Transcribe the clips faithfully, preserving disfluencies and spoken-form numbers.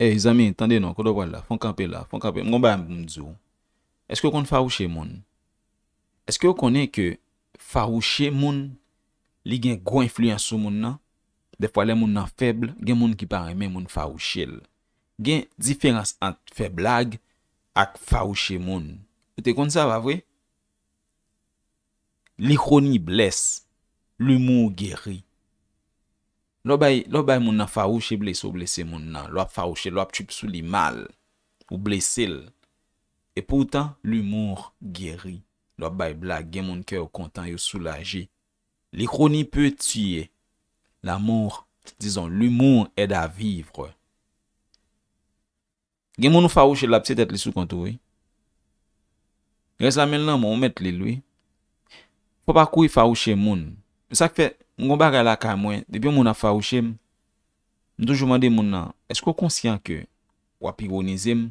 Ey, zanmi, tande non, kote w pral la? Fon kanpe la, fon kanpe. M gon bagay pou m di w. Èske w konn fawouche moun? Èske w konnen ke fawouche moun, li gen gwo enfliyans sou moun nan? Dèfwa, lè moun nan fèb, gen moun ki pa renmen moun fawouche l. Gen diferans ant fè blag ak fawouche moun. Ou te konn sa, pa vre? L'ironie blesse, l'humour guérit. Lè w bay, lè w bay moun nan fawouch, e blese w blese moun nan. Lè w ap fawouche, lè w ap tchwip sou li mal, ou blese l. E poutan, l'humour guérit. Lè w ap bay blag, gen moun kè yo kontan, yo soulaje. L'ironie peut tuer. L'amour, disons, l'humour aide à vivre. Gen moun ou fawouche l, l ap tye tèt li sou kont ou, wi. Rès la men l nan men w, ou mèt li l, wi. Fò pa kouri fawouche moun. Se sa k fè, m gon bagay lakay mwen, depi yon moun ap fawouche m, m toujou mande moun nan, èske w konsyan ke w ap ironize m?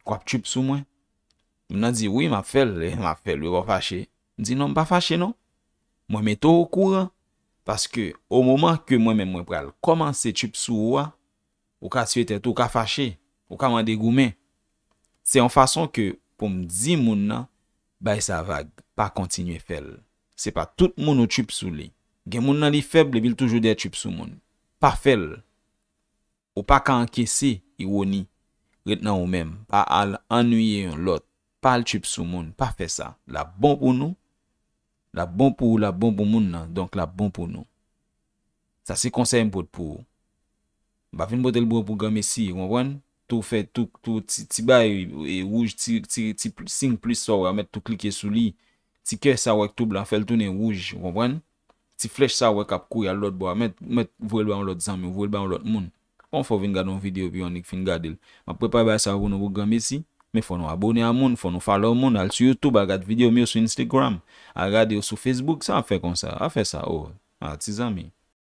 W ap tchwip sou mwen? Moun nan di, wi, m ap fè l, m ap fè l, wi, w ap fache. M di, non, m pa fache, non. Mwen mete w okouran, paske o moman ke mwen menm mwen pral kòmanse tchwip sou ou a, ou ka tiye tèt ou, ou ka fache, ou ka mande goumen. Se yon fason ke pou m di moun nan, bay sa vag, pa kontinye fè l. Se pa tout moun ou tchwip sou li. Gen moun nan li fèb, epi l toujou dèyè tchwip sou moun. Pa fè l. Ou pa ka ankese iwoni. Ret nan ou menm. Pa al annuiye yon lòt. Pa al tchwip sou moun. Pa fè sa. L ap bon pou nou. L ap bon pou ou, l ap bon pou moun nan. Donk, l ap bon pou nou. Sa se konsèy m pot pou ou. M pa vin pote l pou, pou granmesi, ou konprann? Tou fè, tou, tou ti, ti bay, e, wouj, ti, ti, ti pl-, siy plis sa w wè, mèt tou klike sou li. Ti kè sa w wè k tou blan, fè l tounen wouj, ou konprann? Ti flèch sa w wè k ap kouri al lòt bò a, mèt, mèt voye l ba yon lòt zanmi w, voye l ba yon lòt moun. Bon, fò w vin gade yon videyo, epi yon nèg fin gade l. M ap prepare bagay sa yo pou nou pou granmesi. Men fò nou abone a moun, fò nou follow moun, al sou YouTube, al gade videyo m yo sou Instagram, al gade yo sou Facebook, sa w ap fè konsa, al fè sa, o, a, ti zanmi.